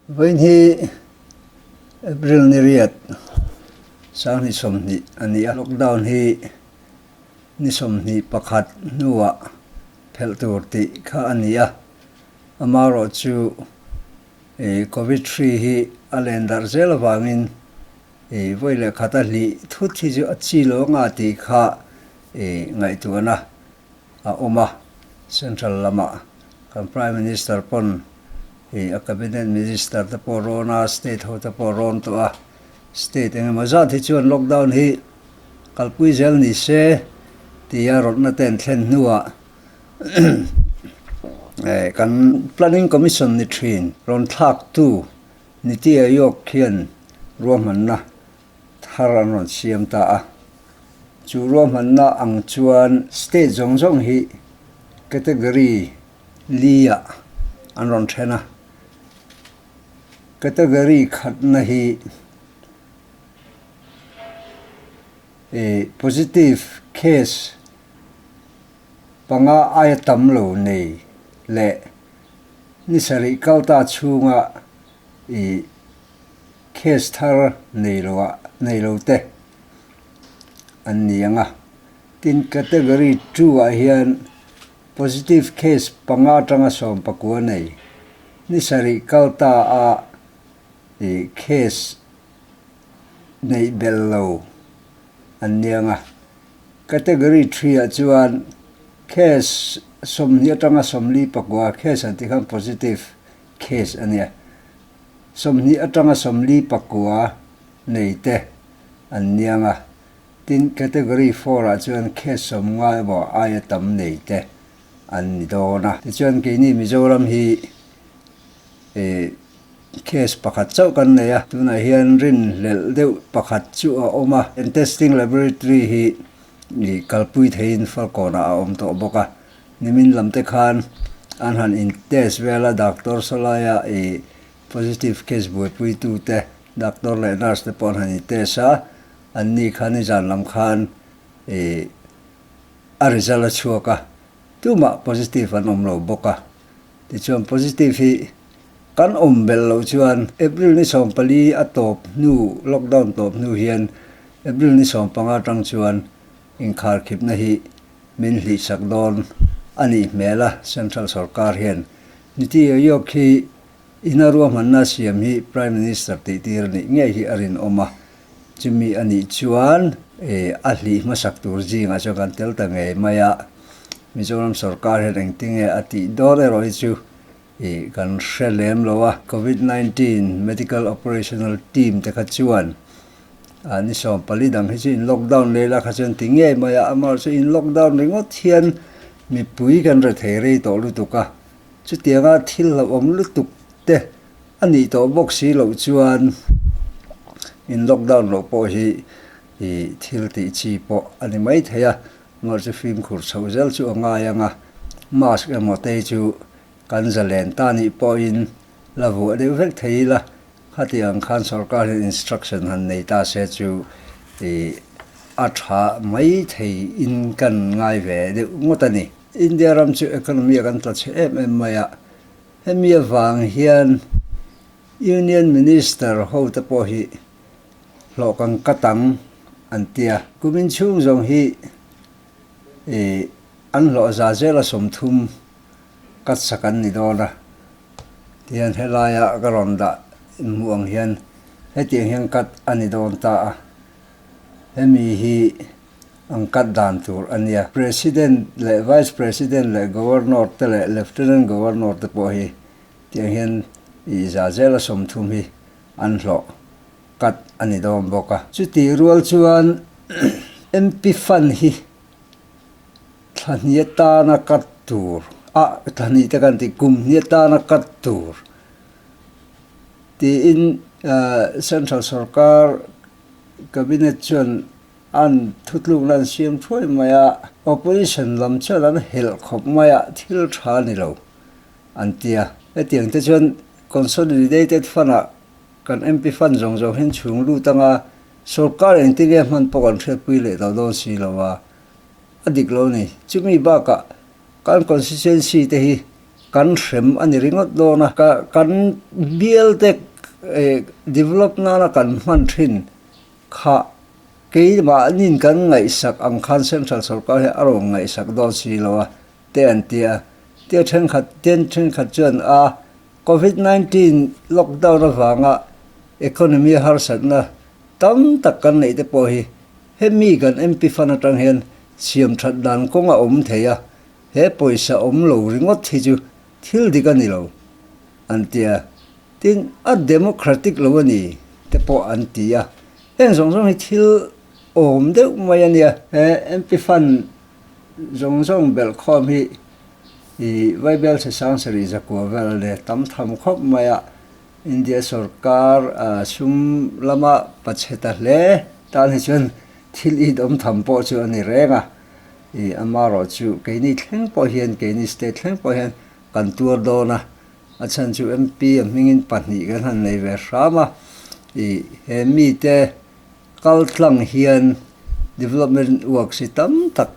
Vawiin hi April ni riat sanghnih 20 a ni a, lockdown hi ni 21 hnuah phelh tur tih kha a ni a, amaherawhchu Covid hri hi a len darh zel avangin vawi leh khat a hlih thut hi chu a chi lo anga tih kha ngaihtuahna a awm a. Central lamah kan Prime Minister pawn a Cabinet Minister te pawh rawn a, State ho te pawh rawn tawh a, State engemaw zat hi chuan lockdown hi kalpui zel ni se tia rawtna te an thlen hnuah kan Planning Commission ni thin rawn thlaktu Niti Aayog hian ruahmanna thar an rawn siam ta a. Chu ruahmanna ang chuan state zawng zawng hi category li-ah an rawn then a. Category khatna hi positive case panga aia tam lo nei leh ni sarih kal ta chhunga ih case thar nei lo ah nei lo te an ni ang a. Tin category two ah hian positive case panga atanga 19 nei ni sarih kal ta a ih case neih belh lo an ni ang a. Category three ah chuan case 20 atanga 49, case an tih khan positive case a nia, 20 atanga 49 nei te an ni ang a, tin category four ah chuan case 50 emaw aia tam nei te an ni dawn a. Tichuan keini Mizoram hi ih Case pakhat chauh kan nei a, tunah hian rinhlelh deuh pakhat chu a awm a, an testing laboratory hi ih kalpui theiin Falkawnah a awm tawh bawk a, nimin lam te khan an han in test vel a, doctor sawlaia ih positive case buaipuitu te doctor leh nurse te pawh an han in test a, an ni khan nizan lam khan ih a result a chhuak a, tumah positive an awm lo bawk a, tichuan positive hi Kan awm belh loh chuan April ni 14 a tawp hnu, lockdown tawp hnu hian April ni 15 atang chuan inkharkhipna hi min hlihsak dawn a nih hmel a, Central sorkar hian Niti Aayog hi ina ruahmanna siam hi Prime Minister tihtir a nih ngei hi a rinawm a, chumi a nih chuan a hlih hmasak tur zingah chuan kan tel ta ngei mai a, Mizoram sorkar hian engtinge a tih dawn erawh hi chu Ih kan hre lem lo a. Covid 19 Medical Operational Team te kha chuan ah ni 14 dang hi chu in lockdown leh la kha chuan ti ngei mai a, amaherawhchu chu in lockdown ringawt hian mipui kan re thei rei tawh lutuk a, chutianga thil hlauhawm lutuk te a nih tawh bawk si loh chuan in lockdown loh pawh hi ih thil tih chi pawh a ni mai thei a, amaherawhchu fimkhur chhoh zel chu a ngai ang a, mask emaw te chu Kan zalen ta nih pawhin la vuah deuh vek thei ila, khati ang khan sorkar hian instruction han nei ta se chu ih a tha mai thei in kan ngai ve deuh ngawt a ni. India ram chu economy a kan tla chhe em em mai a, hemi avang hian Union Minister ho te pawh hi hlawh kan cut ang an tia. Kumin chhung zawng hi ih an hlawh za zela 30 Ka sak an ni dawn a, tihian helaia ka rawn dah hmuh ang hian hetiang hian cut a ni dawn ta a, hemi hi an cut dan tur a nia. President leh Vice President leh Governor te leh Lieutenant Governor te pawh hi tiang hian ih za zela 30 hi an hlawh cut a ni dawn bawk a. Chutih rual chuan MP Fund hi Thla hnih atana cut tur, ah thla hnih te kan tih kum hnih atana cut tur tiin Central sorkar Cabinet chuan an thutlukna an siam thuai mai a, Opposition lam chuan an helh khawp mai a, thil tha ni lo an ti a. Hetiang te chuan Consolidated Fund ah kan MP Fund zawng zawng hian chhung lut anga sorkar engtin nge hman pawh kan hriatpui leh tawh dawn si lo a. A dik lo ni. Chumi bakah kan constituency te hi kan hrem a ni ringawt dawn a. Kan bial te develop nana kan hman thin kha keimahnin kan ngaihsak ang khan central sorkar hi a rawn ngaihsak dawn si lo a te an ti a. Tia thenkhat ten thenkhat chuan a Covid 19 lockdown avanga economy harsatna tam tak kan neih te pawh hi hemi kan MP fund atang hian siam that dan kawng a awm thei a, he pawisa awm lo ringawt hi chu thil dik a ni lo an ti a, tin a democratic lo a ni te pawh an ti a, heng zawng zawng hi thil awm deuh mai a nia. He MP fund zawng zawng belh khawm hi ih Vaibelchhe Sangsarih zakua vel a ni tam tham khawp mai a, India sorkar sum lama pachhe ta hle tan hi chuan thil it awm tham pawh chu a ni reng a, ih amaherawhchu keini thleng pawh hian keini state thleng pawh hian kan tuar dawn a, a chhan chu MP a hmingin pahnih kan han nei ve hram a, ih he mite kal tlang hian development works hi tam tak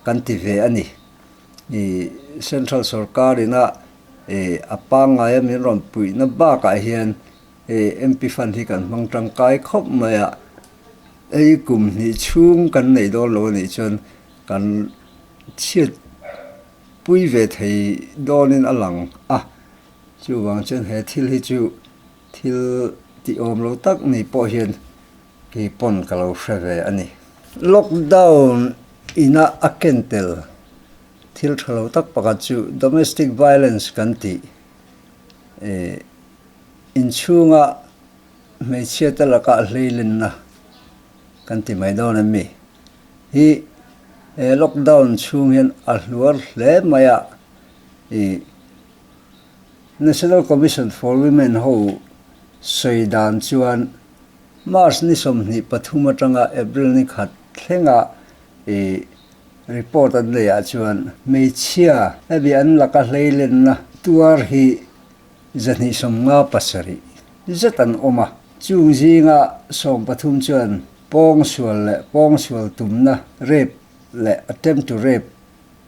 kan ti ve a ni. Ih central sorkar ina Ih a pangngaia min rawn puihna bakah hian ih MP fund hi kan hmang tangkai khawp mai a, hei kum hnih chhung kan neih dawn lo anih chuan kan chhiat pui ve thei dawnin a lang a, chuvang chuan he thil hi chu thil tih awm lo tak ni pawh hian kei pawn ka lo hre ve a ni. Lockdown ina a ken tel Thil tha lo tak pakhat chu domestic violence kan tih ih inchhunga hmeichhia te lakah hleilenna kan ti mai dawn em mi hi he lockdown chhung hian a hluar hle mai a ih National Commission for Women ho sawi dan chuan March ni 23 atanga April ni khat thlenga ih Report an neihah chuan hmeichhia hemi an laka hleilenna tuar hi 257 zet an awm a, chung zinga 13 chuan pawngsual leh pawngsual tumna, rape leh attempt to rape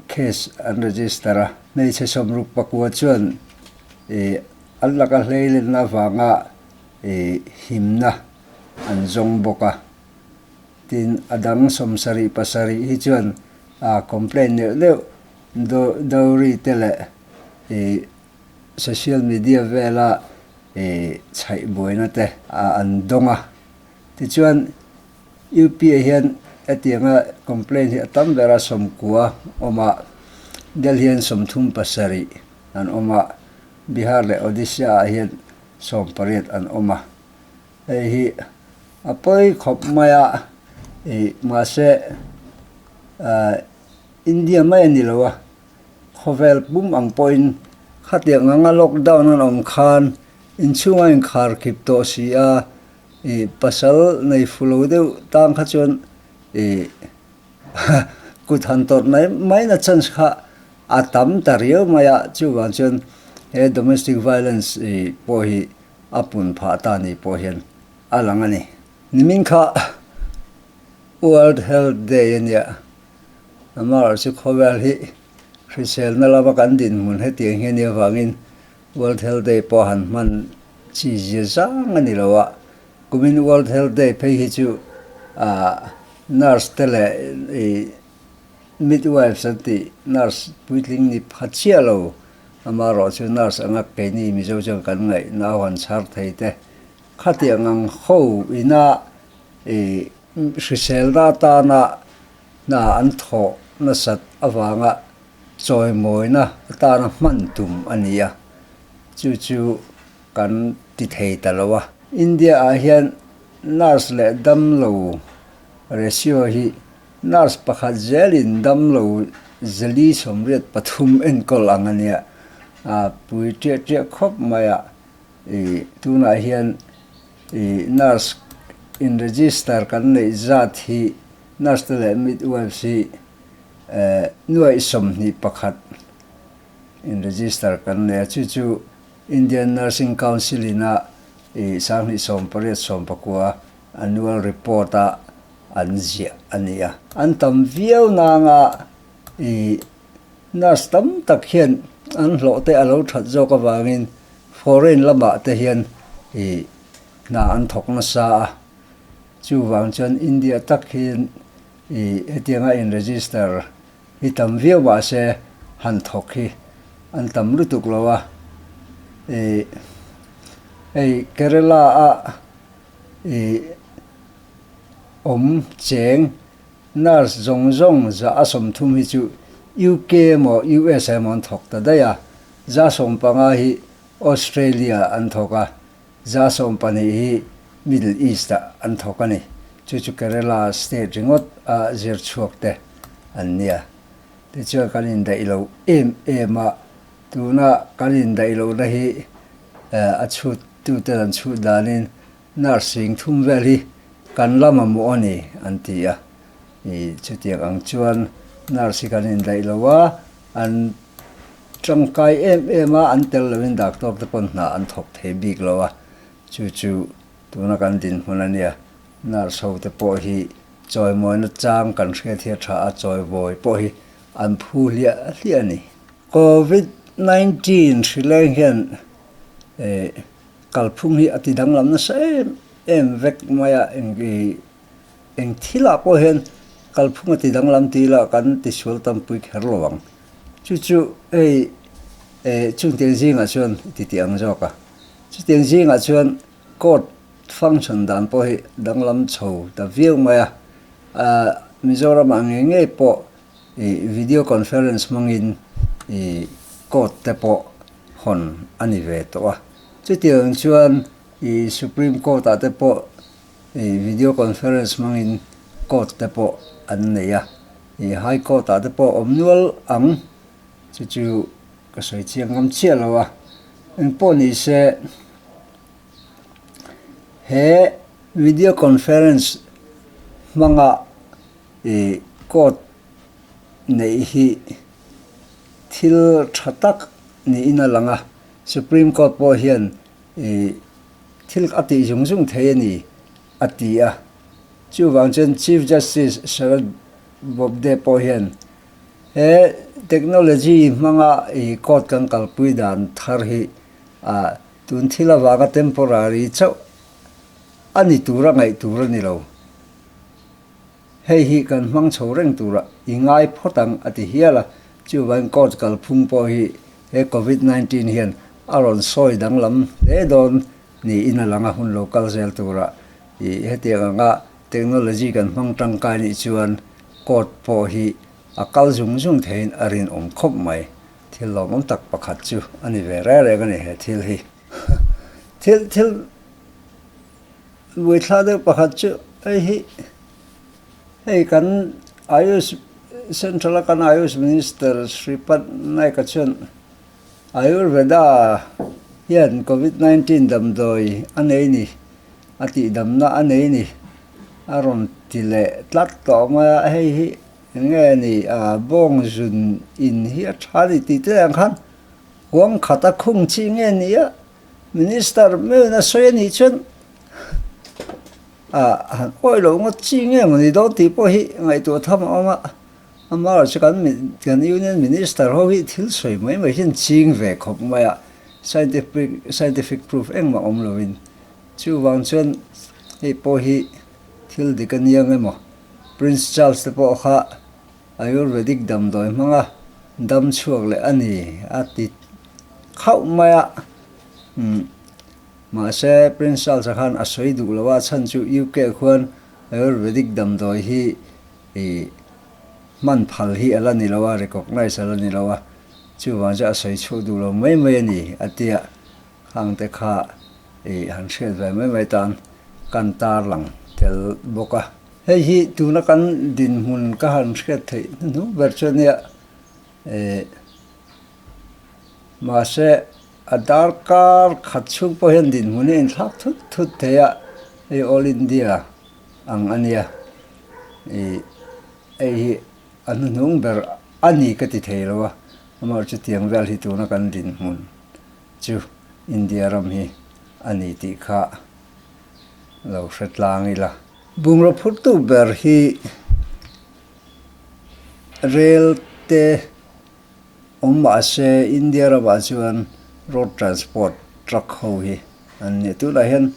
case an register a, hmeichhe 69 chuan an laka hleilenna avanga himna an zawng bawk a. Tin, a dang 77 hi chuan a complaint neuh neuh dowry te leh ih social media vela ih chhaih buaina te an dawng a. Tichuan, UP ah hian hetianga complaint hi a tam ber a, 90 awm a, Delhi hian 37 an awm a, Bihar leh Odisha ah hian 18 an awm a. Hei hi a pawi khawp mai a, ih mahse ah India mai a ni lo a, khawvel pum ang pawhin khatiang anga lockdown an awm khan inchhunga inkhar khip tawh si a, ih pasal nei fu lo deuh tang kha chuan ih kut han tawrh mai mai na chance kha a tam ta riau mai a, chuvang chuan he domestic violence ih pawh hi a pun phah ta ni pawh hian a lang a ni. Nimin kha World Health Day a nia, amaherawhchu khawvel hi hriselna lama kan dinhmun hetiang hi a nih avangin World Health Day pawh han hman chi zia zang a ni lo a, kumin World Health Day phei hi chu nurse te leh ih midwives an tih nurse puitling ni pha chiah lo Amaherawhchu nurse anga keini Mizo chuan kan ngaih nau han chhar thei te khatiang ang ho ina ih hriselna atana hna an thawh nasat avanga chawimawina atana hman tum a ni a, chu chu kan ti thei ta lo a. India ah hian nurse leh damlo ratio hi Nurse pakhat zelin damlo 483 enkawl ang a nia, a pui ṭiah ṭiah khawp mai a, ih tunah hian ih nurse in register kan neih zat hi nurse te leh midwives hi eh 21 in register kan nei a, chu chu Indian Nursing Council ina ih 2018 19 annual report a an ziah a ni a. An tam viau nanga ih nurse tam tak hian An hlawh te a lo that zawk avangin foreign lamah te hian ih hna an thawk nasa a. Chuvang chuan India tak hian ih hetianga in register hi tam viau mah se han thawk hi an tam lutuk lo a. Ih hei Kerala a ih awm cheng Nurse zawng zawng za a 30 hi chu UK emaw US emaw an thawk ta daih a, za 15 hi Australia an thawk a, za 12 hi Middle East ah an thawk a ni. Chu chu Kerala state ringawt a zir chhuak te an nia. Tichuan kan indaih lo em em a, tuna kan indaih lohna hi a chhut tuten an chhut danin Nurse 30 vel hi kan la mamawh a ni an ti a, ih chutiang ang chuan nurse hi kan indaih lo a, an tangkai em em a, an tel loin doctor te pawn hna an thawk thei bik lo a, chu chu tuna kan dinhmun a nia, nurse ho te pawh hi chawimawina chang kan hriat hi a tha a, chawivawi pawh hi an phu hliah hliah a ni. Covid 19 hrileng hian eh. Kalphung hi a ti danglam nasa em em vek mai a, eng i eng thilah pawh hian kalphung a ti danglam tih lah kan tisual tampui kher lo ang. Chu chu hei eh chungtiang zingah chuan i ti tih ang zawk a. Chutiang zingah chuan court function dan pawh hi danglam chho ta viau mai a. Ah Mizoramah ngei ngei pawh i video conference hmangin i court te pawh hawn a ni ve tawh a. Chutiang chuan i Supreme Court ah te pawh i video conference hmangin court te pawh an nei a. I High Court ah te pawh awm nual ang chu chu ka sawi chiang ngam chiah lo a. Engpawh ni se he video conference hmanga i court neih hi thil tha tak niin a lang a, Supreme Court pawh hian ih thil a tih zung zung thei a ni a ti a. Chuvang chuan Chief Justice Sharad Bobde pawh hian he technology hmanga ih court kan kalpui dan thar hi ah tun thil avanga temporary chauh a ni tura ngaih tur a ni lo. Hei hi kan hmang chho reng turah i ngai phawt ang a ti hial a, chuvangin court kalphung pawh hi he Covid 19 hian a rawn sawi danglam hle dawn niin a lang a, hun lo kal zel turah i hetiang anga technology kan hmang tangkai nih chuan court pawh hi a kal zung zung theiin a rinawm khawp mai. Thil lawmawm tak pakhat chu a ni ve reng reng a ni he thil hi. Thil thil. Buaithla deuh pakhat chu hei hi hei kan Ayush Central a kan Ayush Minister Shripad Naik-a chuan Ayurveda hian Covid 19 damdawi a nei ni a tihdamna a nei ni a rawn ti leh tlat tawh mai a, hei hi eng nge ni a bawng zun in hi a tha ni tih te ang khan huang khat a khung chi nge ni a. Minister meuhin a sawi a nih chuan ah han awih loh ngawt chi nge maw ni dawn tih pawh hi ngaihtuah tham a awm a, amaherawhchu chu kan kan Union Minister ho hi thil sawi mai mai hian ching ve khawp mai a, scientific scientific proof engmah awm lovin chuvang chuan hei pawh hi thil dik a nia nge maw Prince Charles te pawh kha Ayurvedic damdawi hmanga dam chhuak leh a ni a ti khauh mai a. Umm mahse Prince Charles-a khan a sawi duh lo a, chhan chu UK khuan Ayurvedic damdawi hi ih hman phal hi a la ni lo a, recognise a la ni lo a, chuvang chu a sawi chhuak duh lo mai mai a ni a ti a, khangte kha ih han hriat ve mai mai tan kan tarlang tel bawk a. Hei hi tuna kan dinhmun ka han hriat theih hnuhnung ber chu ania eh mahse a darkar khat chhung pawh hian dinhmun hi a inthlak thut thut thei a, hei All India ang ania ih hei hi a hnuhnung ber a ni ka ti thei lo a, amaherawhchu chutiang vel hi tuna kan dinhmun chu India ram hi a ni tih kha lo hre tlang ila. Bungraw phurtu ber hi rel te Awm mah se India ramah chuan road transport truck ho hi an nia. Tunah hian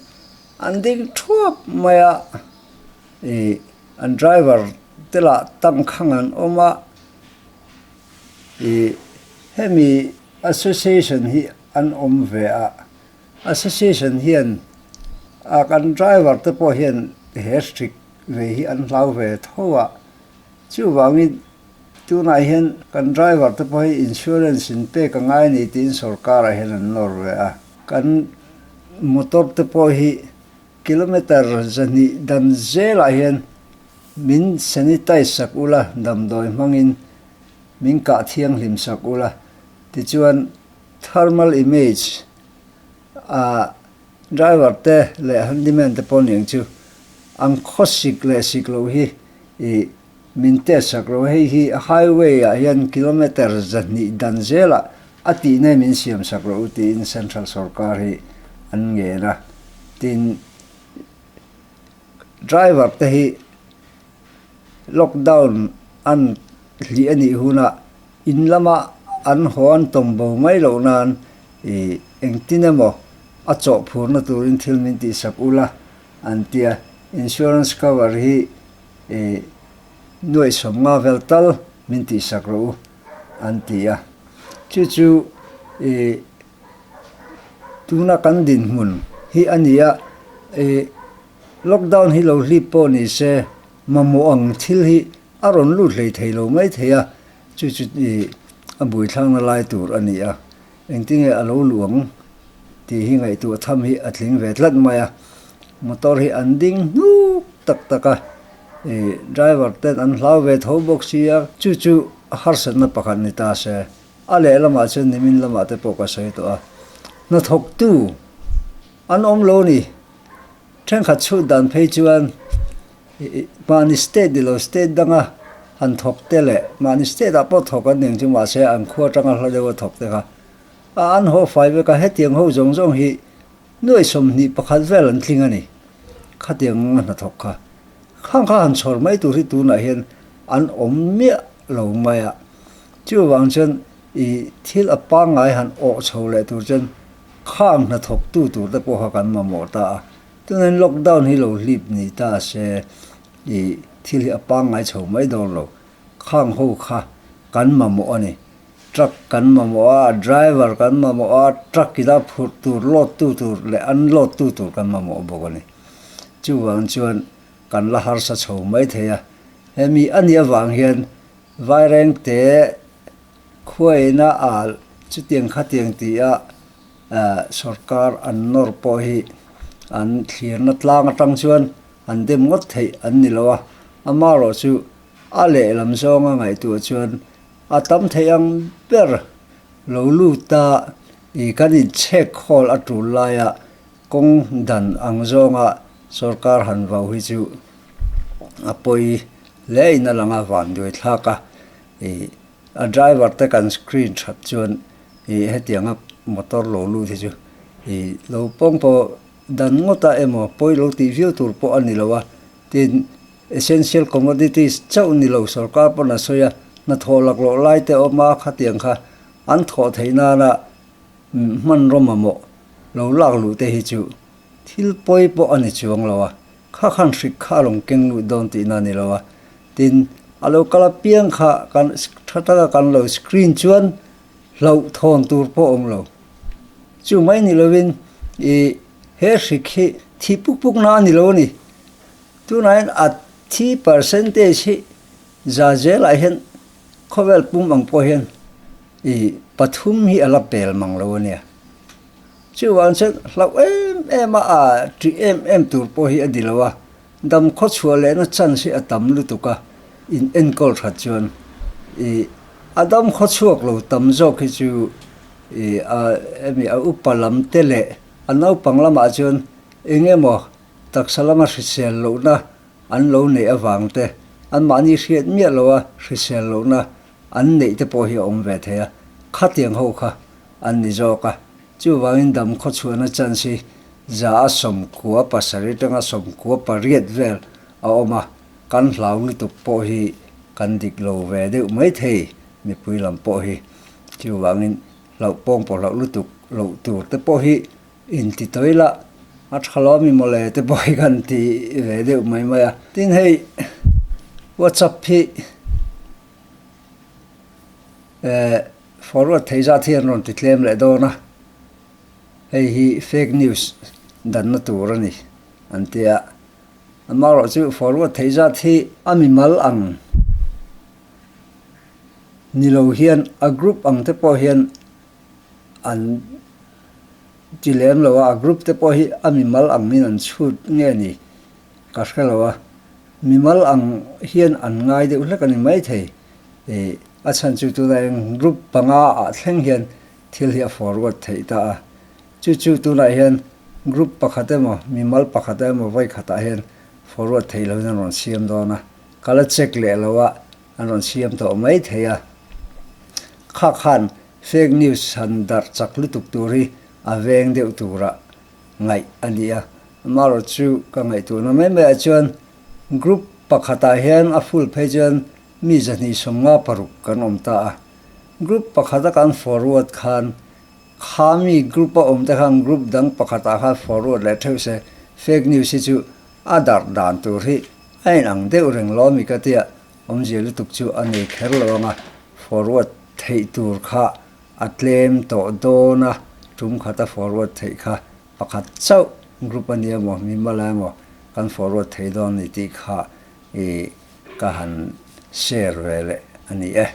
an ding thuap mai a, ih an driver te lah tangkhang an awm a, ih hemi association hi an awm ve a, association hian a kan driver te pawh hian he hrik ve hi an hlau ve tho a, chuvangin. Tunah hian kan driver te pawh hi insurance in pek a ngai a ni tiin sorkar ah hian an nawr ve a. Kan motor te pawh hi kilometer 200 dan zelah hian min sanitize sak ula, damdawi hmangin min kah thianghlim sak ula. Tichuan thermal image ah driver te leh handyman te pawh niang chu an khawsik leh sik loh hi ih Min test sak lo, hei hi highway ah hian kilometer 200 dan zelah a tihna min siam sak lo tiin central sorkar hi an ngen a. Tin, driver te hi lockdown an hlih a nih hunah in lama an haw an tawm bo mai loh nan ih engtin emaw a chawhphurna turin thil min tihsak ula an tia. Insurance cover hi Ih, nuaihsawm nga vel tal min tihsak rawh u, an ti a. Chu chu ih, tuna kan dinhmun hi a ni a, ih, lockdown hi lo hlip pawh ni se, mamawh ang thil hi a rawn lut hlei thei lo mai thei a, chu chu ih, a buaithlakna lai tur a ni a. Engtinge a lo luh ang tih hi ngaihtuah tham hi a tling ve tlat mai a, motor hi an ding hnuk tak tak a, ih driver ten an hlau ve tho bawk si a, chu chu harsatna pakhat ni ta se, a lehlamah chuan nimin lamah te pawh ka sawi tawh a, hnathawktu an awm lo ni, thenkhat chhut dan phei chuan mahni state ni lo state danga han thawk te leh mahni state ah pawh thawk an ning chu mahse an khua atanga hla deuha thawk te kha a an haw fai vek a, hetiang ho zawng zawng hi nuai 21 vel an tling a ni khatiang anga hnathawk kha khang kha han chhawr mai tur hi tunah hian an awm miah lo mai a, chuvang chuan ih thil a pangngai han awh chho leh tur chuan khang hnathawk tu tur te pawh kha kan mamawh ta a. Tunah lockdown hi lo hlip ni ta se ih thil hi a pangngai chho mai dawn lo. Khang ho kha kan mamawh a ni. Truck kan mamawh a, driver kan mamawh a, truck ila phurh tur load tu tur leh unload tu tur kan mamawh bawk a ni. Chuvang chuan kan la harsa chho mai thei a. Hemi a nih avang hian Vairengte khuaina ah chutiang khatiang tih a Sorkar an nawr pawh hi an thlirna tlang atang chuan an dem ngawt theih an ni lo a, amaherawh chu a lehlam zawnga ngaihtuah chuan a tam theih ang ber lo lut a, ih kan inchhek khawl a tul laia kawng dan ang zawnga sorkar han vau hi chu a pawi hle in a lang a, vanduai thlak a, ih a driver te kan screen that chuan Ih hetianga motor lo lut hi chu ih lo pawng pawh dan ngawt a emaw pawi lo tih viau tur pawh a ni lo a, tin essential commodities chauh ni lo sorkar pawn a sawi a, hnathawh laklawh lai te awm a khatiang kha an thawh theih nana hmanraw mamawh lo lak luh te hi chu thil pawi pawh a ni chuang lo a, kha khan hrik kha a rawn keng lut dawn tihna a ni lo a, tin a lo kal apiang kha kan tha taka kan lo screen chuan Hlauhthawn tur pawh awm lo. Chu mai ni lovin i he hrik hi thi puk puk na a ni lo a ni. Tunah hian a thi percentage hi za zelah hian khawvel pum ang pawh hian i pathum hi a la pel mang lo a nia. Chuvang chuan hlauh em em a, a ṭih em em tur pawh hi a ni lo a. Dam khawchhuah lehna chance hi a tam lutuk a, in enkawl that chuan i a dam khawchhuak lo tam zawk hi chu i a hemi a upa lam te leh a naupang lamah chuan eng emaw taksa lama hrisel lohna an lo neih avang te, anmahni hriat miah loha hrisel lohna an neih te pawh hi a awm ve thei a, khatiang ho kha an ni zawk a. Chuvangin dam khawchhuahna chance hi 97 atanga 98 vel a awm a, kan hlau lutuk pawh hi kan dik lo ve deuh mai thei mipui lam pawh hi. Chuvangin hlauh pawng pawh hlauh lutuk loh tur te pawh hi inti tawih la, a tha lo ami mawle te pawh hi kan ti ve deuh mai mai a. Tin hei WhatsApp hi eh forward thei zat hi an rawn ti tlem leh dawn a, hei hi fake news danna tur a ni an ti a. Amaherawhchu forward thei zat hi a mimal ang ni lo hian a group ang te pawh hian an ti lem lo a, a group te pawh hi a mimal ang in an chhut nge ni ka hre lo a, mimal ang hian an ngai deuh hlek a ni maithei ih a chhan chu tunah hian group panga ah thleng hian thil hi a forward theih ta a, chu chu tunah hian group pakhat emaw mimal pakhat emaw vawi khatah hian forward theih loin an rawn siam dawn a, ka la check leh lo a. An rawn siam tawh mai thei a. Kha khan fake news han darh chak lutuk tur hi a veng deuh tura ngaih a ni a. Amaherawh chu ka ngaihtuahna mai maiah chuan group pakhatah hian a full phei chuan mi 256 kan awm ta a. Group pakhata kan forward khan kha mi group a awm te khan group dang pakhatah khan forward leh theuh se fake news hi chu a darh dan tur hi A inang deuh reng lo mi ka tia, awmzia lutuk chu a nei kher lo ang a, forward theih tur kha a tlem tawh dawn a, tum khata forward theih kha pakhat chauh group a nia maw, mimal a emaw kan forward thei dawn ni tih kha i ka han share ve leh a ni e.